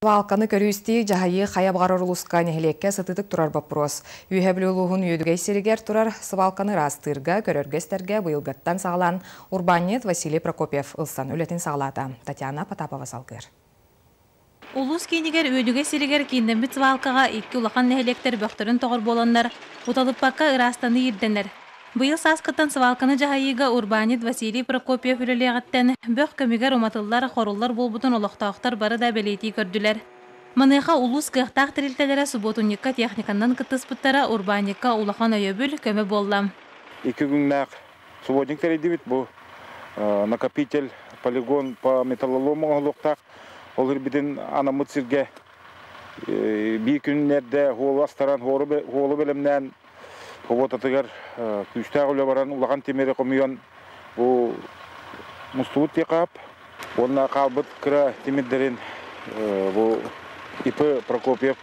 Свалканы көрүү-истии, дьаһайыы хайа баҕарар улууска, нэһилиэккэ сытыытык турар боппуруос. Үөһээ Бүлүү улууһун Үөдүгэй сиригэр турар свалканы ыраастыырга, көрөргө-истэргэ быйылгыттан саҕалаан урбаанньыт Василий Прокопьев ылсан үлэтин саҕалаата. Татьяна Потапова салгыыр. Улуус киинигэр Үөдүгэй сиригэр кииннэммит свалкаҕа икки улахан нэһилиэктэр бөхтөрүн тоҕор буоланнар, уталыппакка ыраастаныы ирдэнэр. Быйыл сааскыттан свалканы дьаһайыыга урбаанньыт Василий Прокопьев үлэлиэҕиттэн бөх көмүгэр уматыллар, хоруллар буолбутун олохтоохтор бары да бэлиэтии көрдүлэр. Маныаха улуус кыахтаах тэрилтэлэрэ субуотунньукка техниканнан кыттыспыттара урбаанньыкка улахан өйөбүл, көмө буолла. Икки күннээх субботник тэрийдибит. Бу накопитель, полигон по металлолому оҥоһулуохтаах. Ол ирбитин анаммыт сиргэ биир күннэрдэ хуолу астаран, хуолу бэлэмнээн, Куотатыгар күүстээх үлэ баран, улахан тимири хомуйан бу мустубут тиэхап уонна хаалбыт кыра тимирдэрин бу ИП Прокопьев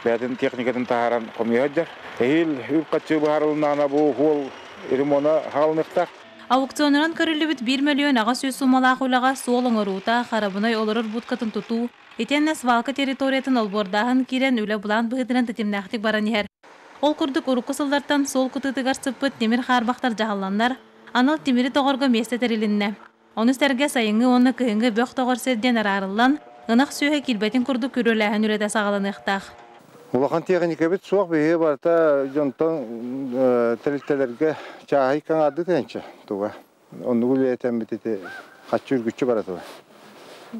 бэйэтин техникатын таһааран хомуйа сылдьар. Эһиил үп-харчы быһаарылыннаҕына бу хуол ремона хаалыныахтаах. Аукционунан көрүллүбүт 1 800 суумалаах үлэҕэ суол оҥоруута, харабынай олорор будкатын тутуу, итиэннэ свалка территориятын олбуордааһын киирэн үлэ былаан быһыытынан тэтимнээхтик баран иһэр. Ол курдук урукку сыллартан суол кытыытыгар сыппыт тимир хаарбахтар дьаһалланнар, анал тимири тоҕорго миэстэ тэрилиннэ. Ону сэргэ сайыҥҥы уонна кыһыҥҥы бөх тоҕор сир диэн араарыллан, ынах сүөһү киирбэтин курдук күрүөлээһин үлэтэ саҕаланыахтаах. Улахан тиэхиньикэбит суох, биһиги барыта дьонтон тэрилтэлэргэ чааһый хаҥаардыы тыһыынча туга. Оннук үлэлэтэммит ити хаччы үргүччү бара турар.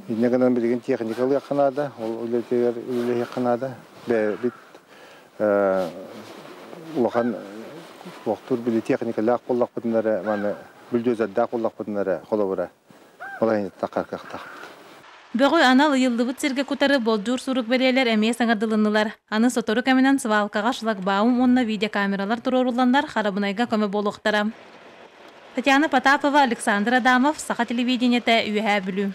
Инньэ гынан билигин техника ылыахха наада, ол үлэтигэр үлэлэһиэххэ наада. Бэйэбит улахан туохтуур били техникалаах буоллахпытына эрэ маны бульдозердаах буоллахпытына эрэ холобура балаһыанньаттан кыахтаахпыт. Бөҕү анал ыйыллыбыт сиргэ кутары болдьуур сурук бэлиэлэр эмиэ саҥардылыннылар. Аны сотору кэминэн свалкаҕа шлагбаум уонна видеокамералар туруорулланнар харабынайга көмө буолуохтара. Татьяна Потапова, Александр Адамов, Саха телевидениетэ, Үөһээ Бүлүү.